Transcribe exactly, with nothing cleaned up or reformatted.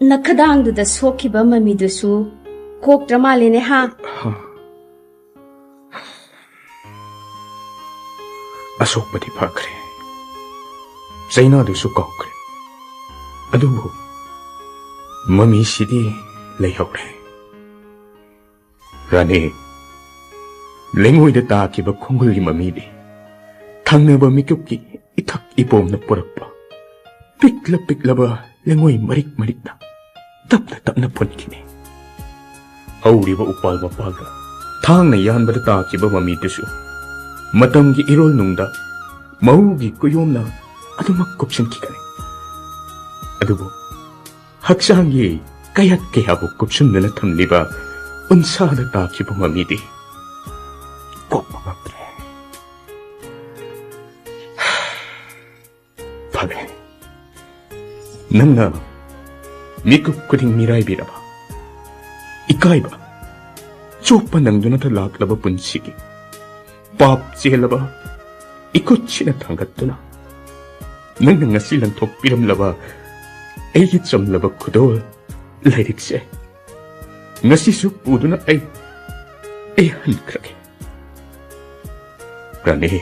ꯅꯈꯗꯥꯡꯗꯨꯗ ꯁꯣꯛꯈꯤꯕ ꯃꯃꯤꯗꯨꯁꯨ ꯀꯣꯛꯇ꯭ꯔ ꯃꯥꯜꯂꯦꯅꯦ, ꯍꯥ? ꯑꯁꯣꯛꯄꯗꯤ ꯐꯈ꯭ꯔꯦ, ꯆꯩꯅꯥꯗꯨꯁꯨ ꯀꯥꯎꯈ꯭ꯔꯦ, ꯑꯗꯨꯕꯨ ꯃꯃꯤꯁꯤꯗꯤ ꯂꯩꯍꯧꯔꯦ꯫ ꯔꯥꯅꯤ, ꯂꯩꯉꯣꯏꯗ ꯇꯥꯈꯤꯕ ꯈꯣꯡꯒꯨꯜꯒꯤ ꯃꯃꯤꯗꯤ ꯊꯪꯅꯕ ꯃꯤꯀꯨꯞꯀꯤ ꯏꯊꯛ ꯏꯄꯣꯝꯅ ꯄꯨꯔꯛꯄ ꯄꯤꯛꯂ ꯄꯤꯛꯂꯕ ꯂꯩꯉꯣꯏ ꯃꯔꯤꯛ ꯃꯔꯤꯛꯅ ꯇꯞꯅ ꯇꯞꯅ ꯐꯨꯟꯈꯤꯅꯤ꯫ ꯍꯧꯔꯤꯕ ꯎꯄꯥꯜ ꯋꯥꯄꯥꯜꯗ ꯊꯥꯡꯅ ꯌꯥꯟꯕꯗ ꯇꯥꯈꯤꯕ ꯃꯃꯤꯗꯨꯁꯨ ꯃꯇꯝꯒꯤ ꯏꯔꯣꯜꯅꯨꯡꯗ ꯃꯍꯧꯒꯤ ꯀꯨꯌꯣꯝꯅ ꯑꯗꯨꯃꯛ ꯀꯨꯞꯁꯤꯟꯈꯤꯒꯅꯤ꯫ ꯑꯗꯨꯕꯨ ꯍꯛꯆꯥꯡꯒꯤ ꯀꯌꯥꯠ ꯀꯌꯥꯕꯨ ꯀꯨꯞꯁꯤꯟꯗꯨꯅ ꯊꯝꯂꯤꯕ ꯎꯟꯁꯥꯗ ꯇꯥꯈꯤꯕ ꯃꯃꯤꯗꯤ ꯀꯣꯛꯄ ꯉꯝꯗ꯭ꯔꯦ꯫ ꯐꯔꯦ, ꯅꯪꯅ ꯃꯤꯀꯨꯞ ꯈꯨꯗꯤꯡ ꯃꯤꯔꯥꯏꯕꯤꯔꯕ, ꯏꯀꯥꯏꯕ, ꯆꯣꯞꯄ ꯅꯪꯗꯨꯅꯇ ꯂꯥꯛꯂꯕ ꯄꯨꯟꯁꯤꯒꯤ ꯄꯥꯞ ꯆꯦꯜꯂꯕ ꯏꯈꯨꯠꯁꯤꯅ ꯊꯥꯡꯒꯠꯇꯨꯅ ꯅꯪꯅ ꯉꯁꯤ ꯂꯪꯊꯣꯛꯄꯤꯔꯝꯂꯕ ꯑꯩꯒꯤ ꯆꯝꯂꯕ ꯈꯨꯗꯣꯜ ꯂꯥꯏꯔꯤꯛꯁꯦ ꯉꯁꯤꯁꯨ ꯄꯨꯗꯨꯅ ꯑꯩ, ꯑꯩ ꯍꯟꯈ꯭ꯔꯒꯦ꯫ ꯔꯥꯅꯤ,